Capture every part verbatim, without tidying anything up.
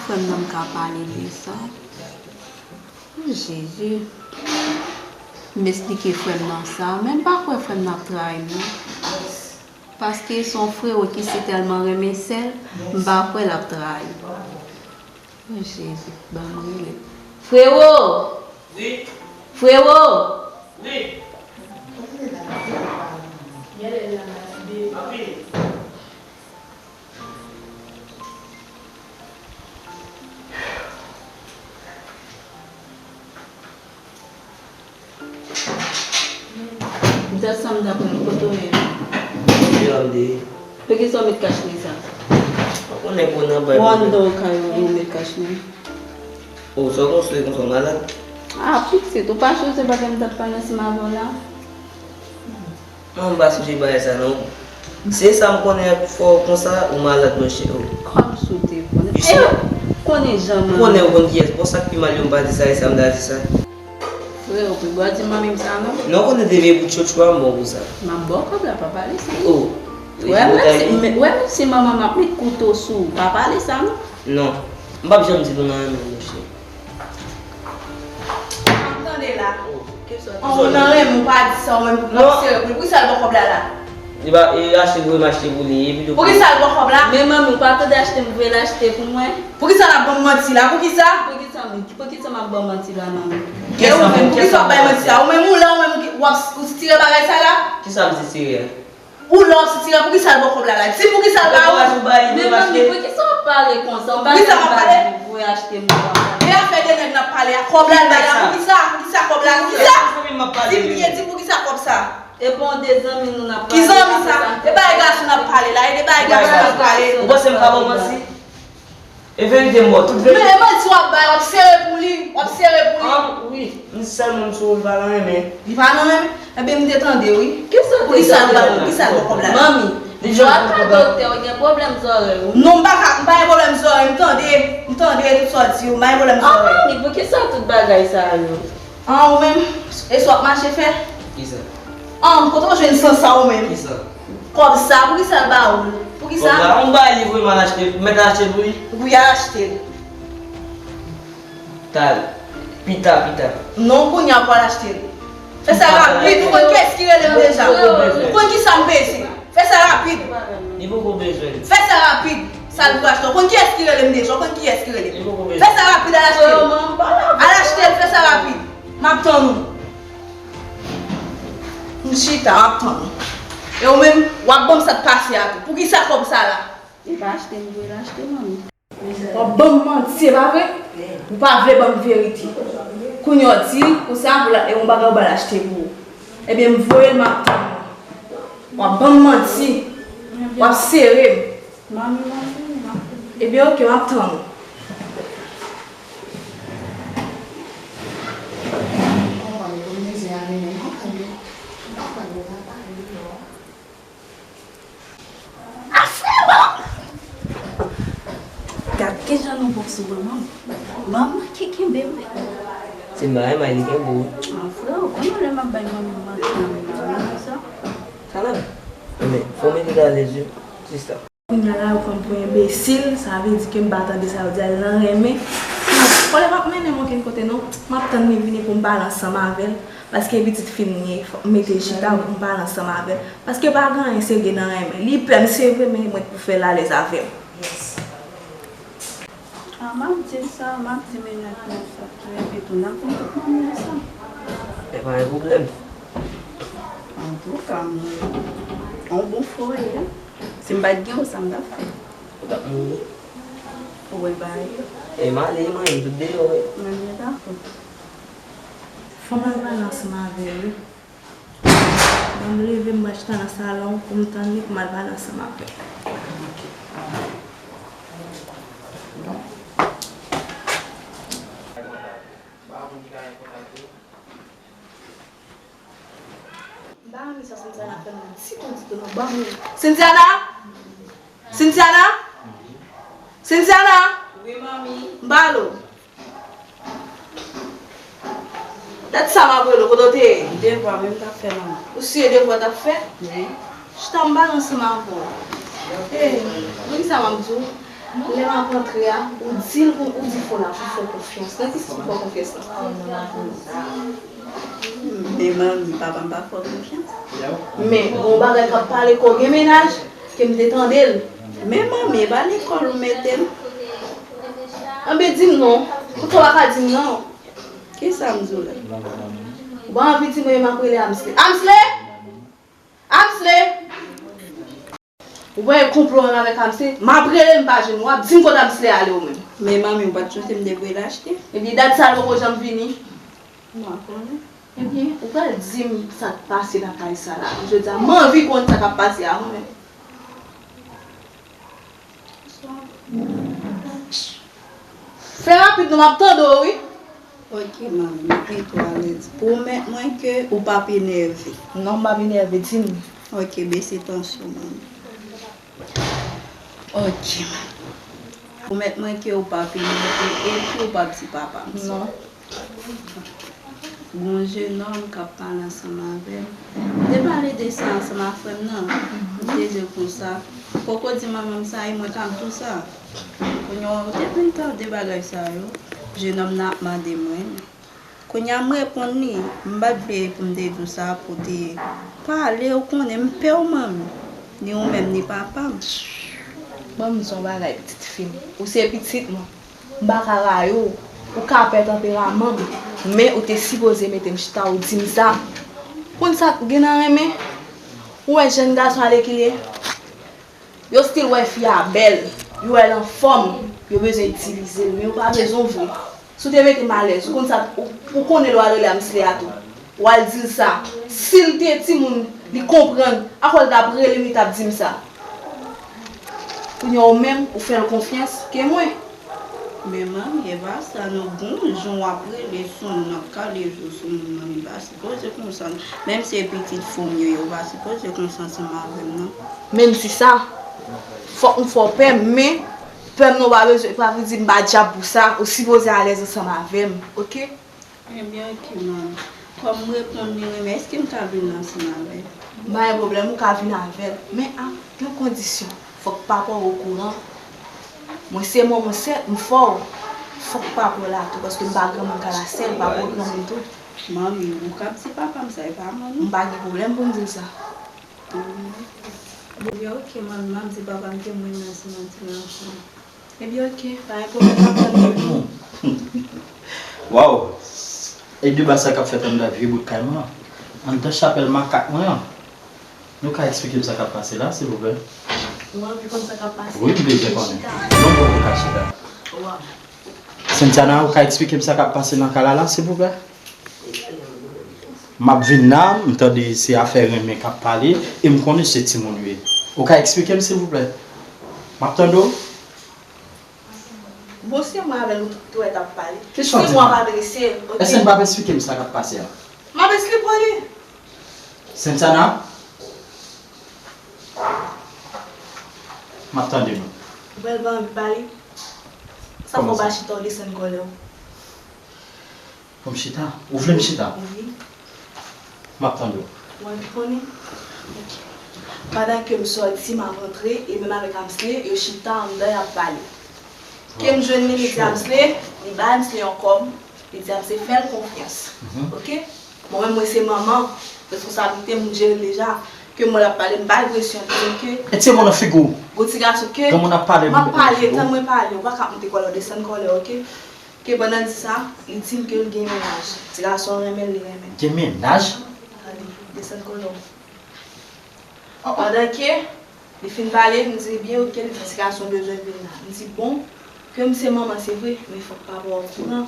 Frè m nan m ka pale de sa. O Jezi. M esplike frè m nan sa, men m pa kwè frè m nan ap trayi m non. Paske se yon frewo ki si tèlman renmen sè l, m pa kwè l ap trayi. O Jezi, ban m rele. Frewo! Wi. Frewo! Wi. Anpil. M t ap sanm dapre kote w ye. Kote w ap de? Poukisa w met kachnen sa? Ou konnen pou nan bay. Ou anndan w kay ou, ou met kachnen. O, sa w konstwi konsa w malad? A, pitit, ou pa sonje bagay m t ap pale ansanm avè w la? Non, m pa sonje bagay sa non. Se sa m konnen fè w konsa, ou malad monchè. O. Kòm si w te konnen. Wi, e, ou konnen jan manmi. Konnen ou konn kiyès. Bon, sa k pi mal yo, m pa di sa, e sa m ta di sa. Frè, ou pi bò di manmi m sa non. Non, konnen te veye pou tchotcho a, m bon pou sa. M ap ba w kòb la, pa pale sa. O. Wè, menm si, men, wè, menm si manman m ap met kouto sou ou, pa pale sa non. Non. M p ap janm di nou nan renmen monchè. An tande la. An, ou nan renmen, ou pa di sa, ou menm pou w ap sere pou li. Poukisa l ba w kòb la la? Li pa, e achte pou li, m achte pou li, epi tou. Poukisa l ba w kòb la? Men manmi, ou pa tande achte m voye l achte pou mwen? Poukisa l ap ban m manti la? Poukisa? Poukisa, poukisa m ap ba w manti la, manmi? E ou menm, poukisa w ap bay manti la? Ou menm, ou la, ou menm, w ap, ou sitire bagay sa la? Kisa m sitire a? Ou la w sitire, poukisa l ba w kòb la la? Di poukisa l ba ou? Men manmi, poukisa w ap pale konsa? Poukisa m ap pale? Voye achte mwen. E afè de nèg n ap pale a, kòb la l bay la, poukisa? Poukisa kòb la? Poukisa? Di m byen, di poukisa kòb sa? E pa yon de zanmi nou n ap pale. Ki zanmi sa? E bagay gason n ap pale la, e de bagay gason n ap pale. Ou panse m ka ba w manti? E verite m ba w, tout verite. Men e manti w ap bay, w ap sere pou li, w ap sere pou li. An, wi, m sèlman m sou li pa nan renmen. Li pa nan renmen? Ebyen, m te tande, wi. Kisa w te tande? Poukisa l ba, poukisa l ba w kòb la? Manmi, li jan w al doktè, ou gen pwoblèm zòrèy, wi. Non, m pa ka, m pa gen pwoblèm zòrèy, m tande, m tande tout sa w di yo, m pa gen pwoblèm zòrèy. An, manmi, poukisa tout bagay sa yo? An, ou menm, e sa w ap mache fè? Kisa? An, kote w jwenn sans sa ou menm? Kisa? Kòb sa, poukisa l ba ou l? Poukisa? Kòb la, on bagay li voye m al achte, mèt achte pou li? Wi, al achte l. Tal. Pita, pita. Non, kounye a pou al achte l. Fè sa rapid, ou konn kiyès ki rele m deja. Ou konn kisa m peze. Fè sa rapid. Li poko bezwen l. Fè sa rapid. Sa l pou achte. Ou konn kiyès ki rele m deja. Ou konn kiyès ki rele m. Li poko bezwen l. Fè sa rapid, al achte l. Al achte l, fè sa rapid. M ap tann ou. M chita, m ap tann ou. E ou menm, w ap ban m sa k pase a tou. Poukisa kòb sa la? E pa achte m voye l achte, manmi. W ap ban m manti, se pa vre? Ou pa vle ban m verite. Kounye a w di, konsa, pou la, e yon bagay ou ba l achte pou ou. Ebyen, m voye l, m ap tann ou. W ap ban m manti. W ap sere m. Manmi, manmi, manmi. Ebyen, oke, m ap tann ou. Gad kijan nou bon sou manman. Manman ki kenbe m. Se bay may li kenbe w. An frè, ou konnen lè m ap bay manmi manti nan men manmi sa. Sa la. Men, fò w mete l alèz wi, sista. Kounye a la, yo pran m pou enbesil, sa vle di ke m pa tande sa yo di a, l nan renmen. Pwoblèm ap mennen m okenn kote non. M ap tann li vini pou m pale ansanm avè l. Paske pitit fi m ye, fòk m mete l chita pou m pale ansanm avè l. Paske pa gen anyen serye nan renmen. Li pè m, se vre, men mwen pou fè l alèz avè m. Yes. A, m ap di l sa, m ap di mennaj mwen sa tou, epi tou, n ap vin tout mannyè sa. E pa gen pwoblèm. Antouka, m, yon bon fwa w ye. Si m pa t gen w, sa m t ap fè? Ou t ap mouri. Ou wè bagay yo. E m ale, mwen, m tout deyò, wi. Mwen, mwen dakò. Fò m al pale ansanm avè l, wi. Ban m leve, m pral chita nan salon pou m tann li, pou m al pale ansanm avè l. M pa renmen sa Cynthia ap fè m nan ti ton ti ton non. Ban m Cynthiana! Cynthiana! Cynthiana! Wi, manmi. M ba l ou. Dat sa m ap rele w, kote w te ye? Devwa m t ap fè, manmi. Ou si e devwa w t ap fè? Wi. Chita m ba l ansanm avè w. Ey, poukisa m ap di w? Lè m ap rantre a, ou di l kon, ou di Fona pou fè w konfyans. Nan kisa pou fè w konfyans lan? Men manmi, papa m pa fè w konfyans. Men, gon bagay k ap pale kò gen mennaj, ke m te tande l. Men manmi, e pa lekòl ou mete m. Anben, di m non. Poukisa w pa ka di m non? Kisa m di w la? Ou pa anvi di mwen, m ap rele Amsley. Amsley! Amsley! Ou wè konplo an avèk Amsley? M ap rele l, m pa jwenn ou. W ap di m kote Amsley ale ou menm. Men manmi, ou pa t sonje m te voye l achte? Ebyen, dat sa l poko janm vini. M pa konnen. Ebyen, ou pral di m sa k pase lakay sa la. Jodi a, m anvi konn sa k ap pase a mwen menm. Fè rapid non, m ap tande w wi. Ok manmi, mete w alèz. Pwomèt mwen ke ou p ap enève. Non, m p ap enève, di m. Ok, bese tansyon manmi. Ok manmi. Pwomèt mwen ke ou p ap enève epi ou p ap di papa m sa. Non. Gon jenòm k ap pale ansanm avè m. M te pale de sa ansanm ak frè m nan. M te di l konsa, poko di manman m sa e mwen k ap di w sa. Kounye a ou te vin tande bagay sa yo. Jenòm nan ap mande mwen. Kounye a m reponn li, m pa t vle pou m te di w sa pou te pale, ou konnen m pè w manmi. Ni ou menm ni papa m. Manmi se yon bagay pitit fi m. Ou se pitit mwen. M pa ka rayi w. Ou ka pè tanperaman m. Men ou te sipoze mete m chita ou di m sa. Konn sa k gen nan renmen? Ou wè jèn gason ale ki l ye? Yo still wè fi a bèl. Yo wè l anfòm. Yo bezwen itilize l. Men yo pa bezwen w vre. Si w te mete m alèz, ou konn sa, ou, ou konnen lè w al rele Amsley a tou. W al di l sa. Si l te timoun, li konprann, akwè l t ap rele m, li t ap di m sa. Kounye a ou menm, ou fè l konfyans ke mwen. Men manmi, e pa sa non, gon jan w ap rele sou moun, w ap kale zo sou moun, manmi, pa sipoze konsa non. Menm si e pitit fi w m ye, yo pa sipoze konsa ansanm avè m non. Menm si sa, fòk m fè w pè m, men pè m nan w pa bezwen, pa vle di m pa djab pou sa, ou sipoze alèz ansanm avè m, oke? Ebyen, oke, manmi. Kòm m reponn li renmen, èske m ka vin ansanm avè l? M pa gen pwoblèm, ou ka vin avè l. Men a yon kondisyon, fòk papa w okouran. Mwen se manman w, sèt, m fè w. Fòk papa w la tou, paske m pa granmoun ka la sèl, papa w granmoun tou. Manmi, ou k ap di papa m sa, e pa mwen non. M pa gen pwoblèm pou m di l sa. Ebyen, oke, manmi, m ap di papa m ke m renmen ansanm ak ti gason an. Ebyen, oke, pa gen pwoblèm, m ap tann ou. Waw! E de ba sa k ap fèt anndan vye bout kay mwen an? Anndan chapèl makak mwen an? Nou ka eksplike m sa k ap pase la, silvouplè? Ou anvi konn sa k ap pase? Wi, m bezwen konnen. Non, bon, ou ka chita. Waw. Cynthia, ou ka eksplike m sa k ap pase nan kay la la, silvouplè? M ap vin la, m tande se afè renmen k ap pale, e m konnen se timoun yo ye. Ou ka eksplike m, silvouplè? M ap tande w. Bon, se mwen avè l ou t wè t ap pale. Kisa w di Se mwen la? Ap adrese l, oke? Èske n p ap eksplike m sa k ap pase a? M ap eksplike w li. Cynthia, m ap tande nou. Ou wè l pa anvi pale. Sa fè w pa chita w desann kòlè w. Pou m chita? Ou vle m chita? Wi. M ap tande w. Ou anvi konnen? Pandan ke m sòti, m ap rantre, e menm avèk Amsley, yo chita anndan, y ap pale. Ke m jwenn li, li di Amsley, li bay Amsley yon kòb, li di Amsley fè l konfyans. Oke? Mwen menm, mwen se manman, responsablite m, m jere l deja. Ke mwen l ap pale, m bay presyon, li di m ke. E ti moun nan figi w. Gon ti gason ke. Granmoun ap pale. M ap pale, tann mwen pale, ou pa ka ap monte kòlè, desann kòlè, oke? Ke pandan l di sa, li di m ke l gen mennaj. Ti gason an renmen l, li renmen. Gen mennaj? Gade, desann kòlè w. Pandan ke li fin pale, m di, byen, oke, li di ti gason bezwen vin la. M di, bon, ke m se manman, se vre, men fòk papa w okouran.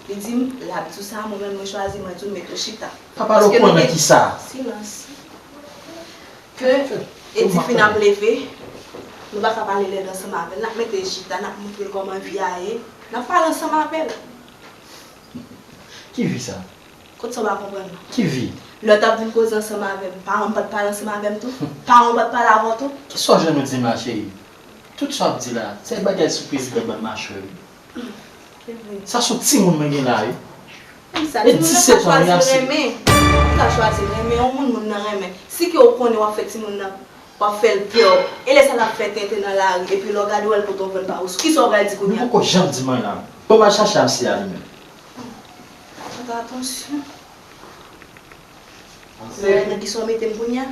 Li di m, l ap di w sa, mwen menm, mwen chwazi, mwen di w, mete w chita. Papa l okouran nan kisa? Silans. Ke Edifin ap leve, nou pa ka pale lèd ansanm avè l. N ap mete l chita, n ap montre l kòman vi a ye. N ap pale ansanm avè l. Ki vi sa? Kot sa w pa konprann nan? Ki vi? Lè w t ap vin koze ansanm avè m, paran m pa t pale ansanm avè m tou? Paran w pa t pale avè w tou? Kisa w jwenn ou di m la, cheri? Tout sa w ap di la, se bagay sou prezidan bann machwè wi. Sa se yon timoun mwen gen la wi. Sa, timoun nan ka chwazi renmen. Li ka chwazi renmen yon moun, moun nan renmen. Si ke w konnen w ap fè timoun nan W ap fè l pè w. E lè sa l ap fè tenten nan lari, epi lè w gade w wè l pote yon vann pa ou sou. Kisa w pral di kounye a? Nou poko janm di m anyen la. Bon, m al chache Amsi a li menm. Fè atansyon. Nan kisa w mete m kounye a?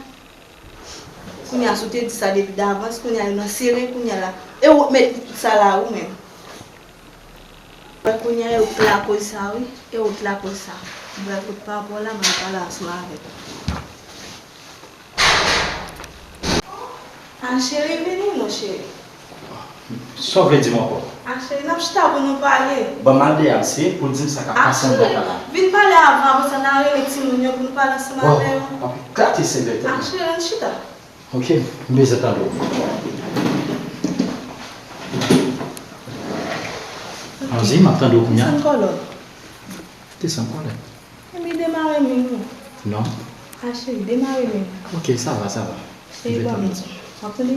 Kounye a, si w te di sa depi davans, kounye a, yo nan sere kounye a la. E ou k met sa la, ou menm. Wè kounye a, e ou k lakoz sa, wi. E ou k lakoz sa. M pral kote papa w la, m al pale ansanm avè l. A, cheri, vini non, cheri. Sa w vle di m ankò? A, cheri, n ap chita pou nou pale. Ban m al dèyè Amsi pou l di m sa k ap pase anndan kay la. Vin pale avan, apre sa, n a rele timoun yo pou nou pale ansanm avè yo. W ap eklate sèvèl tèt mwen. A, cheri, ann chita. Ok, m bezwen tande w. Anzi, m ap tande w kounye a. Desann kòlè w. Desann kòlè. Epi demare men w. Non. A cheri, demare men w. Ok, sa va, sa va. Cheri, ban m di w. W ap tande?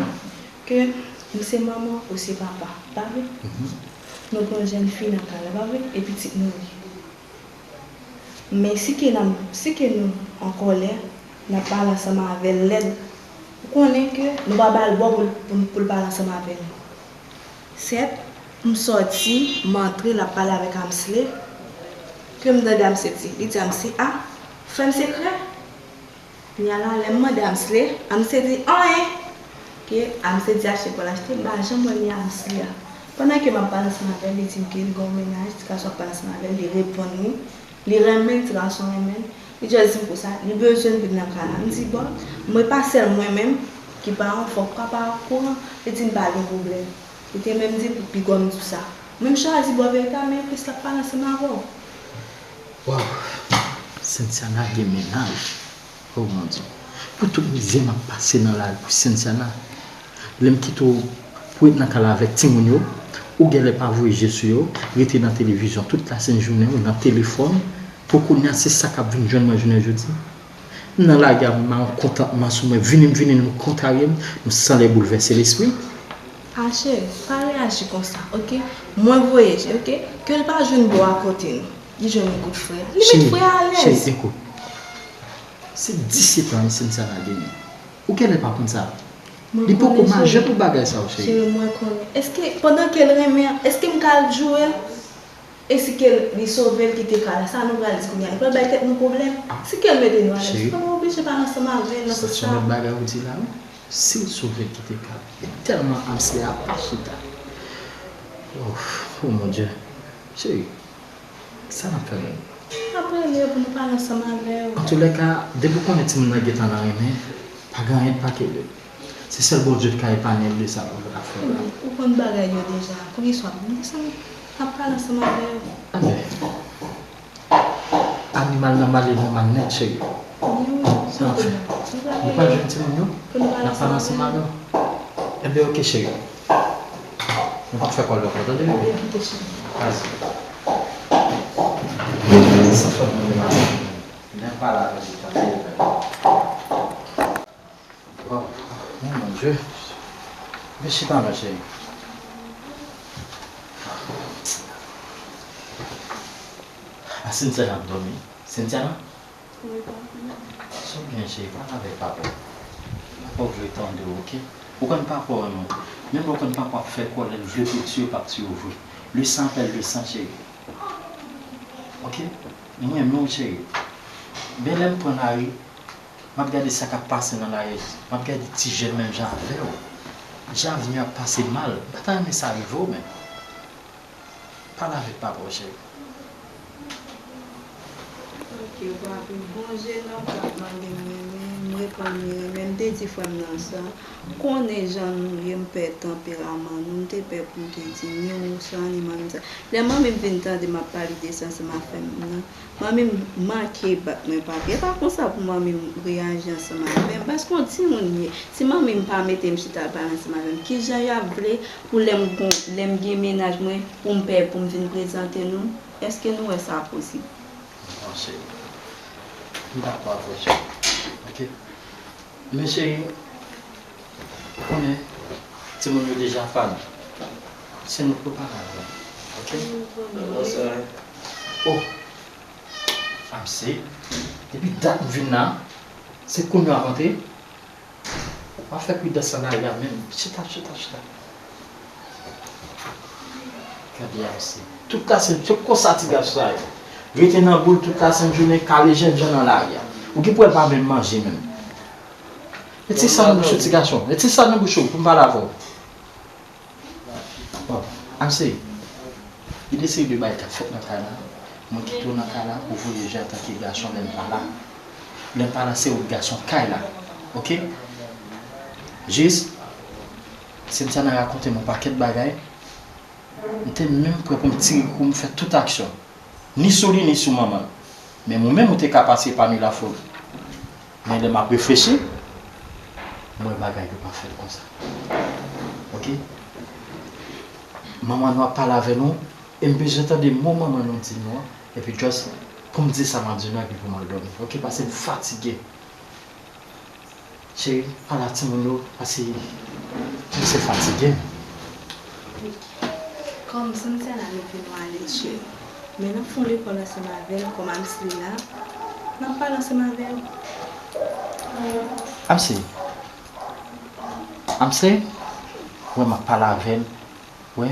Ke m se manman, ou se papa. Pa vre? Mhm. Nou gen yon jèn fi nan kay la, pa vre? E pitit nou li. Men si ke n ap, si ke nou an kòlè, n ap pale ansanm avè l lèd, ou konnen ke nou pa ba l bò pou l, pou, pou l pale ansanm avè nou. Sèt, m sòti, m antre, l ap pale avèk Amsley. Ke m tande Amsley di? Li di Amsley, a, frè m sekrè? Kounye a la, lè m mande Amsley, Amsley di anyen. Ke Amsley di achte pou l achte, m pa janm wè ni Amsley a. Pandan ke m ap pale ansanm avè l, li di m ke li gen yon mennaj, ti gason ap pale ansanm avè l, li reponn li, li renmen l, ti gason renmen l. Li just di m konsa, li bezwen m vin nan kay la. M di, bon, mwen pa sèl mwen menm ki paran, fòk papa a okouran. Li di m pa gen pwoblèm. Li te menm di m pou piga m di w sa. Mwen m chwazi bò verite a, men plis l ap pale ansanm avè w. Waw! Cynthia gen mennaj. Oh Bondye. Pou tout mizè m ap pase nan lari pou Cynthia. Lè m kite w pou ret nan kay la avèk timoun yo, ou genlè pa voye je sou yo, rete nan televizyon tout lasent jounen ou nan telefòn, pou kounye a se sa k ap vin jwenn mwen jounen jodi. M nan lari a, m a yon kontantman sou mwen, vini m vini nou kontrarye m, nou sanlè boulvèse lespri. A cheri, pa reyaji konsa, oke? Mwen voye je, oke? Ke l pa jwenn bò a kote nou. Li jwenn yon kout frè. Li met frè a alèz. Cheri, cheri, ekout. Se disèt an Cynthia genyen. Ou genlè pa konn sa. Li poko majè pou bagay sa yo, cheri. Cheri, mwen konnen. Èske, pandan ke l renmen an, èske m ka al joure l? E si ke li sove l kite kay la, sa nou pral di kounye a? Nou pral bay tèt nou pwoblèm? Si ke l mete nou alèz, fò nou oblije pale ansanm avè l nan sans sa. Sa se yon lòt bagay ou di la, wi. Si l sove l kite kay la, e tèlman Amsley ap pa chita. Oh, oh mon Dieu. Cheri, sa n ap fè menm? N ap rele yo pou nou pale ansanm avè yo. Antoulèka, depi w konnen timoun nan gentan nan renmen, pa gen anyen k pa kebe. Se sèl Bondye k ka epanye l de sa pou l ap fè la. Ou konn bagay yo deja. Poukisa w ap vin konsa? N ap pale ansanm avè yo. Anben, animal nan male nòmal nèt, cheri. Sa n ap fè? Nou pral jwenn timoun yo? N ap pale ansanm avè yo? Enben, oke, cheri. Nou p ap fè kòlè ankò, tande, bebe? Vas-y. Sa fè m mande madanm. Lè m pale avè l, li tande l. Oh, oh mon Dieu. Men chita non, cheri. A Cynthia ap dòmi. Cynthia la? Wi, papi. Sa w gen, cheri, pale avèk papa w. Papa w vle tande w, oke? Ou konn papa w renmen w. Menm lè w konn papa w ap fè kòlè, l vle pou l tiye w, l p ap tiye w vre. Le sang appelle le sang, cheri. Oke? Mwen renmen w, cheri. Men lè m pran lari, m ap gade sa k ap pase nan lari. M ap gade ti jèn menm jan avè w. Jan avni ap pase mal. M pa ta renmen sa rive w menm. Pale avèk papa w, cheri. Ok, papi. Bon, jennonm k ap mande m renmen, m reponn li renmen. M te di frè m nan sa. Ou konnen jan nou ye, m pè tanperaman nou. M te pè pou m te di ni ou sa, ni manmi m sa. Lè manmi m vin tande m ap pale de sa ansanm ak frè m nan, manmi m manke bat mwen, papi. E pa konsa pou manmi m reyaji ansanm avè m, paske yon timoun m ye. Si manmi m pa mete m chita al pale ansanm avè m, kijan y ap vle pou lè m gon, lè m gen mennaj mwen, pou m pè, pou m vin prezante nou? Èske nou wè sa posib? Non, cheri. M dakò avè w, cheri. Ok? Men, cheri, ou konnen, timoun yo deja pa nou. Se nou k pou pale avè l. Ok? Bonswa. Oh! Amsi, depi dat m vin la, se kounye a w ap antre? Pa fè pridans an lari a menm. Chita, chita, chita. Gade a mesye. Tout lasent, se konsa ti gason sa ye. Rete nan boul tout lasent jounen, kale jènjan nan lari a. Ou gen pou wè l pa menm manje menm. Retire sa nan bouch ou, ti gason. Retire sa nan bouch ou pou m pale avè w. Bon, Amse, gen de seri de bagay k ap fèt nan kay la. Mwen kite w nan kay la pou voye je antanke gason lè m pa la. Lè m pa la, se ou k gason kay la. Oke? Jis, Cynthia nan rakonte m yon pakèt bagay. M te menm prè pou m tire kou m fè tout aksyon. Ni sou li, ni sou manman l. Men ou menm, ou te ka pase epanoui lafoul. Men lè m ap reflechi, m wè bagay yo pa fèt konsa. Oke? Manman nou ap pale avè nou, e m bezwen tande mo manman nou di nou an, epi just pou m di sa m ap di nou, epi pou m al dòmi. Oke? Paske m fatige. Cheri, pale a timoun yo, paske misye fatige m. Kòm Cynthia la mete nou alèz, cheri. Men n ap fè yon lekòl ansanm avè l, kòm Amsley la, n ap pale ansanm avè l. Amsley. Amsley, wè m ap pale avè l. Wè,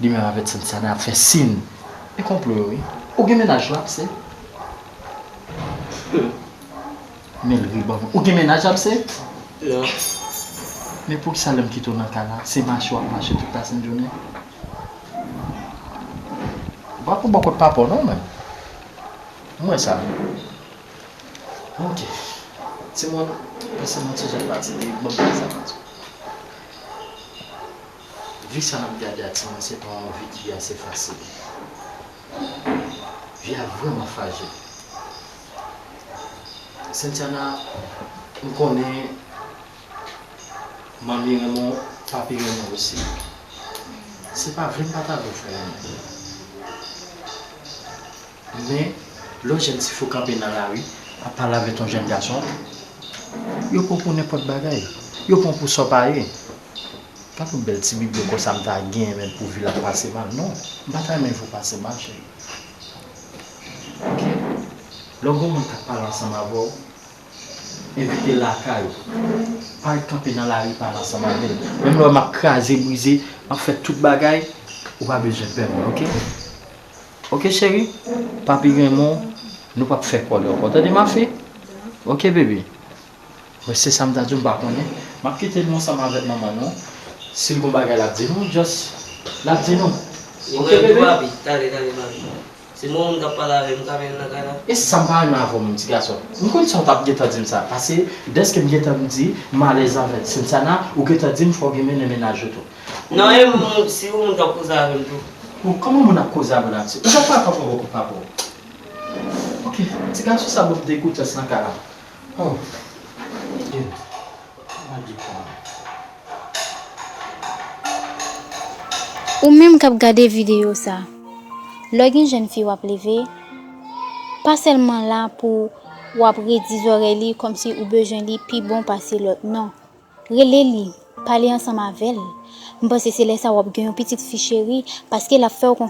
li menm avèk Cynthia nan ap fè sin. E konplo yo, wi. Ou gen mennaj la, Amse? Men l ri bò. Ou gen mennaj, Amse? Non. Men poukisa lè m kite w nan kay la, se mache w ap mache tout lasent jounen? Ou pa pou bò kot papa w non, menm. M wè sa. Ok. Timoun, pase m yon ti jan fatige, ban m pase sa. Vi sa n ap gade a timoun, se pa yon vi ki ase fasil. Vi a vrèman frajil. Cynthia, m konnen manmi renmen w, papi renmen w osi. Se pa vle m pa ta vle w fè renmen. Men, lè w jwenn ti fi w kanpe nan lari, ap pale avèk yon jèn gason, yo pran w pou nenpòt bagay. Yo pran w pou sa w pa ye. Gad yon bèl ti biblo konsa m ta genyen menm pou vi l ap pase mal. Non, m pa ta renmen vi w pase mal, cheri. Ok? Lè w gen yon moun k ap pale ansanm avè w, envite l lakay ou. Pa ret kanpe nan lari pale ansanm avè l. Menm lè w wè m ap kraze, brize, m ap fè tout bagay, ou pa bezwen pè mwen, ok? Ok, cheri? Papi renmen w, nou p ap fè kòlè ankò. Tande, ma fille? Ok, bebe? Mwen, se sa m ta di w, m pa konnen. M ap kite nou ansanm avèk manman nou. Si l gon bagay l ap di nou, just l ap di nou. Ok, bebe? Papi, tande, tande, papi. Se mwen menm k ap pale avè w, m ka mennen l nan kay la? E sa m pa renmen avè w menm, ti gason. M konn sa w t ap gentan di m sa. Paske, dèske m gentan di, m alèz avèk Cynthia, ou gentan di m fò w gen mennen mennaj ou tou. Non, e moun, si ou moun k ap koze avè m tou. Bon, kòman moun ap koze avè w la, ti? Ou pa pran papa w pou papa w. Ok, ti gason sa ban m degoutans nan kay la. Oh, Dieu. Mwen di kòman. Ou menm k ap gade videyo sa, lè w gen jèn fi w ap leve, pa sèlman la pou w ap redi zòrèy li kòmsi ou bezwen li pi bon pase lòt, non. Rele li, pale ansanm avè l. M panse se lè sa w ap gen yon pitit fi cheri, paske l ap fè w konfyans.